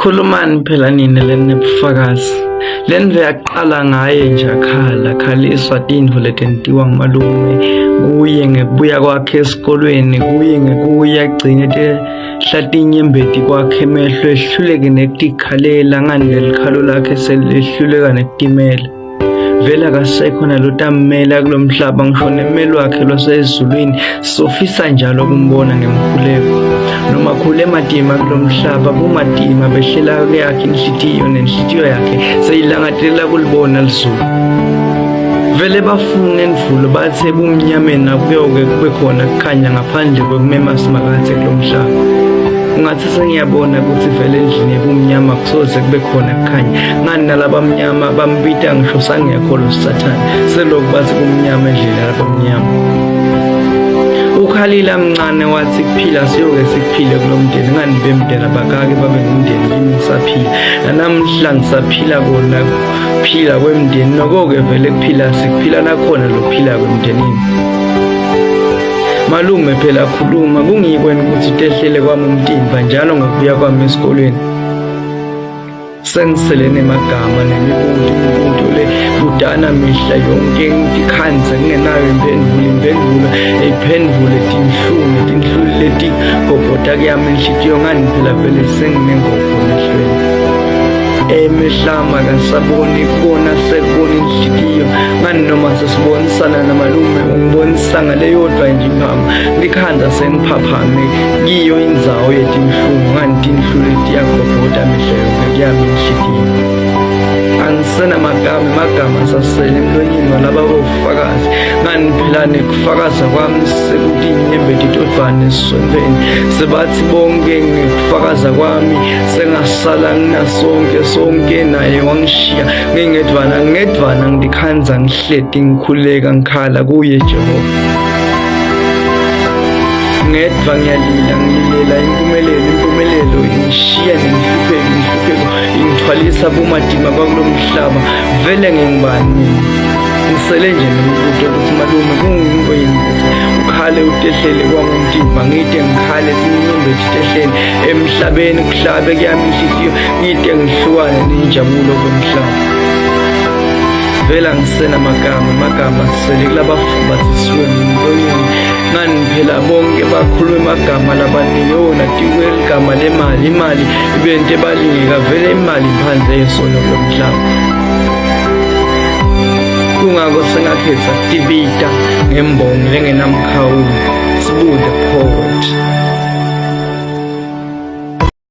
Khulumani phela nina leninebufakazi. Le ndlu yaqala ngaye nje akhala khaliswa tintfo letentiwa ngumalume kuye ngekubuya kwakhe esikolweni kuye ngekuya agcine tehla tinyembeti kwakhe emehlo ehluleke nekutikhalela ngani nelikhalo lakhe selehluleka nekutimela. Vele akasekho nalotammela kulo mhlaba ngisho nemmeli wakhe losezulwini sofisa njalo ukumbona ngemkhuleko noma khule matima kulo mhlaba bumatima behlela kuyakhe inhlitiyo nenhlitiyo yakhe seyilangatelela kulibona lizulu vele bafunga endvulo bathi ebumnyameni akuyoke kube khona kukhanya ngaphandle kwekumema simakathe kulo mhlaba ungathi sengiyabona ukuthi vele endlini ebumnyama kusoze kube khona kukhanya ngani nalabamnyama bambita ngisho sangekho lo sathane selokhu bathi kumnyama endlini yalabamnyama ukhalile amncane wathi kuphila siyoke sikuphile kulo mndeni ngani bemndeni abakake babe ngumndeni kimi ngisaphila nanamhla ngisaphila kona phila kwemndeni noko-ke vele kuphila sikuphila nakhona lokuphila kwemndenini malume phela khuluma kungiyikweni ukuthi utehlele kwami umtimba njalo ngokubuya kwami esikolweni sengisele nemagama nemibuto imibuto le budana mihla yonke ngikhanze ngingenayo impendulo impendulo iphendule tinhlungu tinhlungu letigobhota kuyami inhlitiyo ngani phela vele senginengobho emehlweni emehlama kasaboni kubona sekubona inhlitiyo ngani noma sesibonisana namalume ungibonisa ngaleyodwa nje imphama ngikhanza sengiphaphame kiyo indzawo yetinhlungu ngani tinhlu letiyagobhota mihla yonke kuyami inhlitiyo angisenamagama amagama asasele emlonyeni walaba bofakazi ngani phela nekufakaza kwami sekutinyembeti todvwana esisontweni sebathi bonke ngekufakaza kwami sengasala nginasonke sonke naye wangishiya ngingedvwana ngedvwana ngikhanza ngihleti ngikhuleka ngikhala kuye Jehova ngedwa ngiyalila ngililela impumelelo impumelelo ingishiya nenhlupheko inhlupheko ingithwalisa bumadima bakulo mhlaba vele ngingubani ngisele nje nombuto ukuthi malume kungiyinto yini ukuthi ukhale utehlele kwami umtimba ngide ngikhale tinyembeti tehlele emhlabeni kuhlabe kuyami inhliziyo ngide ngihlukane nenjabulo komhlaba vele angisenamagama amagama sele kulabafubathisiwe emlonyeni ngani phela bonke bakhuluma amagama labanike wona tikwe ligama lemali imali ibe into ebalingeka vele imali phandle yesono kulo mhlaba kungako sengakhetha kutibita ngembongi lengenamkhawulo sibu the poet.